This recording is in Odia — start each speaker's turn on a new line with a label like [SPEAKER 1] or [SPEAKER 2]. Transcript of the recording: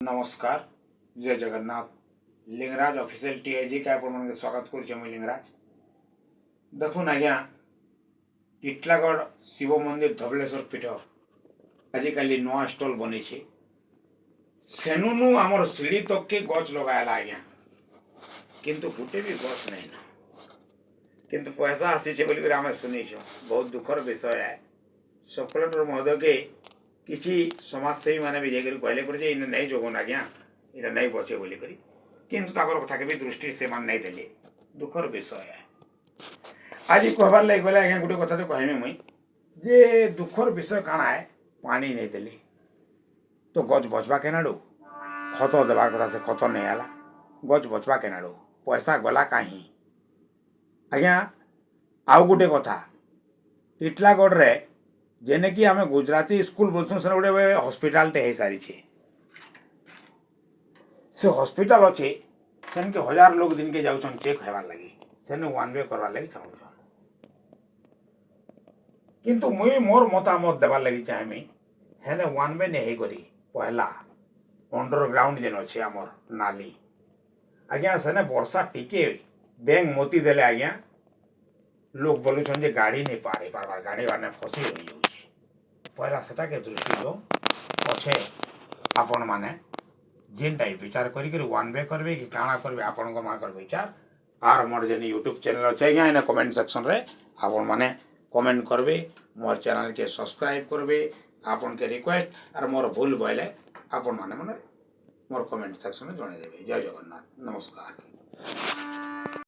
[SPEAKER 1] ନମସ୍କାର, ଜୟ ଜଗନ୍ନାଥ। ଲିଙ୍ଗରାଜ ଅଫିସିଆଲ ଟିଆଇଜି କେ ଆପଣମାନଙ୍କୁ ସ୍ୱାଗତ କରୁଛେ ମୁଇଁ ଲିଙ୍ଗରାଜ। ଦେଖୁନ୍ ଆଜ୍ଞା, ଟିଟଲାଗଡ଼ ଶିବ ମନ୍ଦିର, ଧବଳେଶ୍ୱର ପୀଠ ଆଜିକାଲି ନୂଆ ଷ୍ଟଲ୍ ବନେଇଛେ। ସେନୁନୁ ଆମର ସିଢ଼ି ତକ୍କେ ଗଛ ଲଗା ହେଲା ଆଜ୍ଞା, କିନ୍ତୁ ଗୋଟେ ବି ଗଛ ନାଇଁ ନା। କିନ୍ତୁ ପଇସା ଆସିଛେ ବୋଲିକରି ଆମେ ଶୁନିଛୁଁ। ବହୁତ ଦୁଃଖର ବିଷୟ ଏ। ସବ୍ କଲେକ୍ଟର ମହୋଦୟକେ କିଛି ସମାଜସେବୀ ମାନେ ବି ଯାଇକରି କହିଲେ କରି ଯେ ଇନେ ନାଇଁ ଯୋଗୁନ୍ ଆଜ୍ଞା, ଏଇଟା ନାଇଁ ବଚେ ବୋଲିକରି। କିନ୍ତୁ ତାଙ୍କର କଥାକେ ବି ଦୃଷ୍ଟି ସେମାନେ ନାଇଁ ଦେଲେ। ଦୁଃଖର ବିଷୟ ଏ। ଆଜି କହିବାର୍ ଲାଗି ଗଲେ ଆଜ୍ଞା, ଗୋଟେ କଥା ତ କହିମି ମୁଇଁ ଯେ ଦୁଃଖର ବିଷୟ କାଣା ଏ, ପାଣି ନେଇ ଦେଲେ ତ ଗଛ ବଚବା କେନାଡ଼ୁ? ଖତ ଦେବାର କଥା, ସେ ଖତ ନେଇ ହେଲା, ଗଛ ବଚବା କେନାଡ଼ୁ? ପଇସା ଗଲା କାହିଁ ଆଜ୍ଞା? ଆଉ ଗୋଟେ କଥା, ଟିଟଲାଗଡ଼ରେ ଯେନେକି ଆମେ ଗୁଜରାତି ସ୍କୁଲ ବୋଲୁଛୁଁ, ସେନେ ଗୋଟେ ହସ୍ପିଟାଲଟେ ହେଇସାରିଛେ। ସେ ହସ୍ପିଟାଲ ଅଛେ, ସେନ୍କେ ହଜାର ଲୋକ ଦିନକେ ଯାଉଛନ୍ ଚେକ୍ ହେବାର୍ ଲାଗି। ସେନେ ୱାନ୍ we କରବାର୍ ଲାଗି ଚାହୁଁଛନ୍। କିନ୍ତୁ ମୁଇଁ ମୋର୍ ମତାମତ ଦେବାର୍ ଲାଗି ଚାହେଁମି, ହେନେ ୱାନ୍ we ନେଇ ହେଇକରି ପହଲା ଅଣ୍ଡରଗ୍ରାଉଣ୍ଡ ଯେନ୍ ଅଛେ ଆମର୍ ନାଲି ଆଜ୍ଞା, ସେନେ ବର୍ଷା ଟିକେ ବେଙ୍ଗ ମୋତି ଦେଲେ ଆଜ୍ଞା, ଲୋକ ବୋଲୁଛନ୍ ଯେ ଗାଡ଼ି ନେଇ ପାର୍ ହେଇପାରବାର୍, ଗାଡ଼ି ମାନେ ଫସି ରହିଯାଉଛେ। ପହଲା ସେଟାକେ ଦୃଷ୍ଟି ଦଉନ୍, ପଛେ ଆପଣମାନେ ଯେନ୍ଟା ବିଚାର କରିକରି ୱାନ୍ we କରିବେ କି କାଣା କରିବେ, ଆପଣଙ୍କ ମାନଙ୍କର ବିଚାର। ଆର୍ ମୋର୍ ଯେନ୍ ୟୁଟ୍ୟୁବ୍ ଚ୍ୟାନେଲ୍ ଅଛେ ଆଜ୍ଞା, ଏନେ କମେଣ୍ଟ ସେକ୍ସନ୍ରେ ଆପଣମାନେ କମେଣ୍ଟ କରିବେ, ମୋର୍ ଚ୍ୟାନେଲ୍କେ ସବସ୍କ୍ରାଇବ୍ କରିବେ, ଆପଣକେ ରିକ୍ୱେଷ୍ଟ। ଆର୍ ମୋର୍ ଭୁଲ ବଇଲେ ଆପଣମାନେ ମାନେ ମୋର୍ କମେଣ୍ଟ ସେକ୍ସନ୍ରେ ଜଣେଇଦେବେ। ଜୟ ଜଗନ୍ନାଥ, ନମସ୍କାର।